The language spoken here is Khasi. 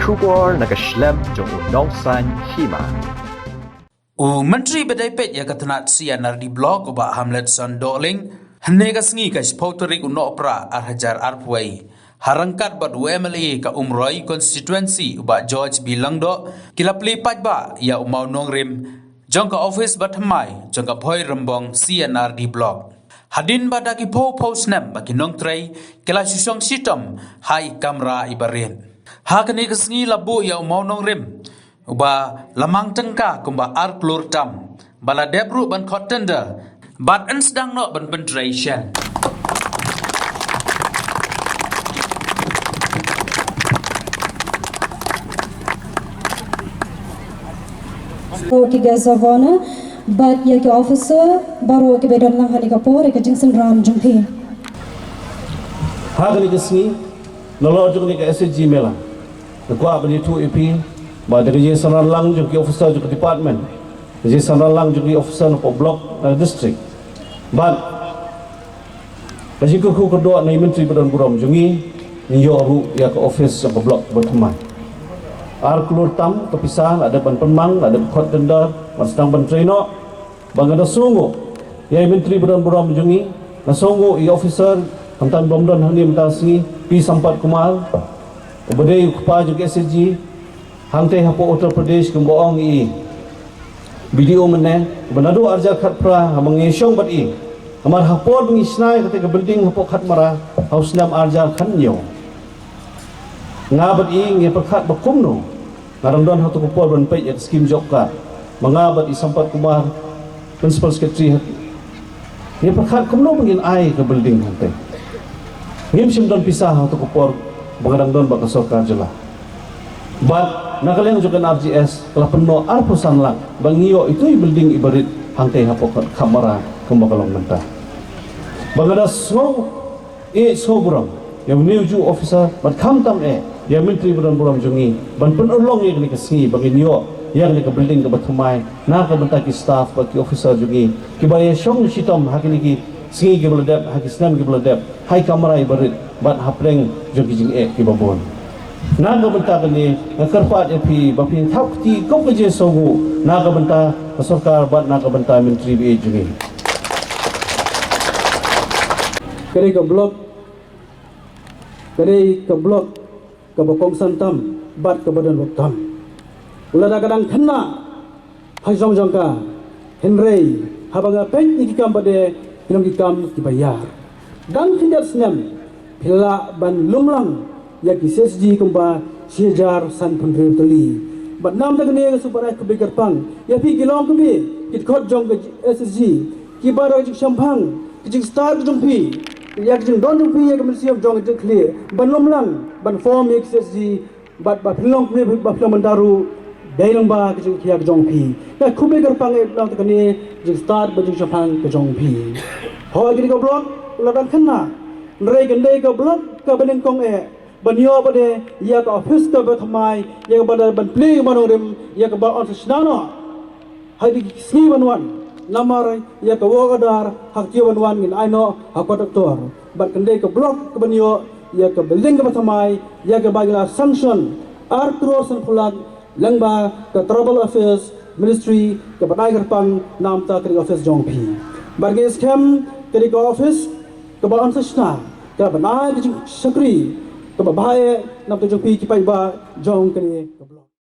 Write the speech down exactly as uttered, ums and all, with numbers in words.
Khubor na ka shlem jong u Nongsaiñ Hima. U Myntri ba dei peit ïa ka tnat C and R D Block, u Bah Hamletson Dohling, hynne ka sngi, ka shiphew tarik u Nohprah ar hajar arphew wei, ha ryngkat bad u M L A ka Umroi Constituency, u Bah George B Lyngdoh, ki la plie paidbah ïa u mawnongrim jong ka office ba thymmai jong ka Bhoirymbong C and R D Block. Hadien ba da ki phew phew snem ba ki nongtrei ki la shu shong shitom ha i kamra iba rit. Ha kane ka sngi la buh ïa u mawnongrim uba la mang tyngka kumba ar klur tam, ba la dep ruh ban khot tender bad yn sdang noh ban pyntrei shen. Ko ki guest of honor bad ïa ki officer baroh kiba don lang ha kane ka por, ïa ka jingsynran jong phi. Ha kane ka sngi, nalor jong kane ka S H G mela, nga kwah ban ïathuh ïa phi ba da ka jingsynran lang jong ki officer jong ka department, ka jingsynran lang jong ki officer na ka block, na ka district, bad ka jingkyrkhu kyrdoh na i Myntri ba don burom jong ngi, ngi ïoh ruh ïa ka office jong ka block ba thymmai. Ar klur tam ka pisa la dep ban pynmang, la dep khot tender, ban sdang ban trei noh. Ba nga da sngewnguh ïa i Myntri ba don burom jong ngi, nga sngewnguh ïa i officer, khamtam bym don hangne mynta ka sngi, P Sampath Kumar, uba dei u kpa jong ka S H G hangtei hapoh Uttar Pradesh, kumba ong i B D O mynne, ba naduh ar hajar khatphra, haba ngi shong bad i, namar ha por ba ngi shna ïa katei ka building hapoh Khatmara ha u snem ar hajar khathynñiew, nga bad i ngi pyrkhat ba kumno nga dang don ha kato ka por ban peit ïa ka skim job card, ba nga bad i Sampath Kumar, Principal Secretary, ha, ngi pyrkhat kumno ba ngin ai ka building hangtei. Ngim shym don pisa ha kato ka por ba nga dang don bad ka sorkar jylla. Bad na ka liang jong ka N R G S ka la pynnoh arphew san lak ba ngi ïoh itu i building iba rit hangtei hapoh Khatmara kumba ka long mynta. Ba nga da sngew, eh, sngew burom ïa une u juh officer bad khamtam eh ïa i Myntri ba don burom jong ngi ban pynurlong ïa kane ka sngi ba ngin ïoh ïa kane ka building kaba thymmai na ka bynta ki staff bad ki officer jong ngi kiba ïa shong shitom ha kine ki sngi kiba la dep, ha ki snem kiba la dep, ha i kamra iba rit bad hapdeng jong ki jingeh kiba bun. Na ka bynta kane nga kyrpad ïa phi ba phin thap kti kum ka jingsngewnguh na ka bynta ka sorkar bad na ka bynta i Myntri ba ïeit jong ngi. Ka dei ka block, ka dei ka block kaba kongsan tam bad kaba don rukom tam. Lada ka dang khynnah ha jrong jong ka, hynrei haba nga peit ïa ki kam ba dei, ki long ki kam kiba ïar. Dang khyndiat snem phi lah ban lum lang ïa ki C S G kumba shi hajar sanphew hynriew tylli. Bad namar kane nga sngewbha ai khublei kyrpang ïa phi ki longkmie, ki dkhot jong ka S S G, kiba da ka jingshemphang, ka jingstad ka jong phi ïa ka jingdon jong phi ïa ka mynsiem jong ka jingkhleh ban lum lang ban form ïa ka C S G. Bad ba phi long kmie, ba phi long mynta ruh, dei lyngba ka jingkhia ka jong phi. Nga khublei kyrpang ïa phi na kane ka jingstad bad jingshemphang ka jong phi. Hooid, kane ka block la dang khynnah, hynrei kane ka block kaba nyngkong eh ban ïoh ba dei ïa ka office kaba thymmai, ïa kaba dei ban plie ïa ka mawnongrim, ïa kaba yn sa shna noh ha kine ki sngi ban wan. Namar ïa ka work order ha ka sngi ban wan ngin ai noh ha ka koit doktor. Bad kane ka block kaban ïoh ïa ka building kaba thymmai, ïa kaba ngi la sanction ar klur sanphew lak lyngba ka Tribal Affairs Ministry, kaban ai kyrpang namar kane ka office jong phi. Bad ngi skhem kane ka office kaba yn sa shna kaban ai ka jingshakri kaba bha eh namar jong phi ki paidbah jong kane ka block.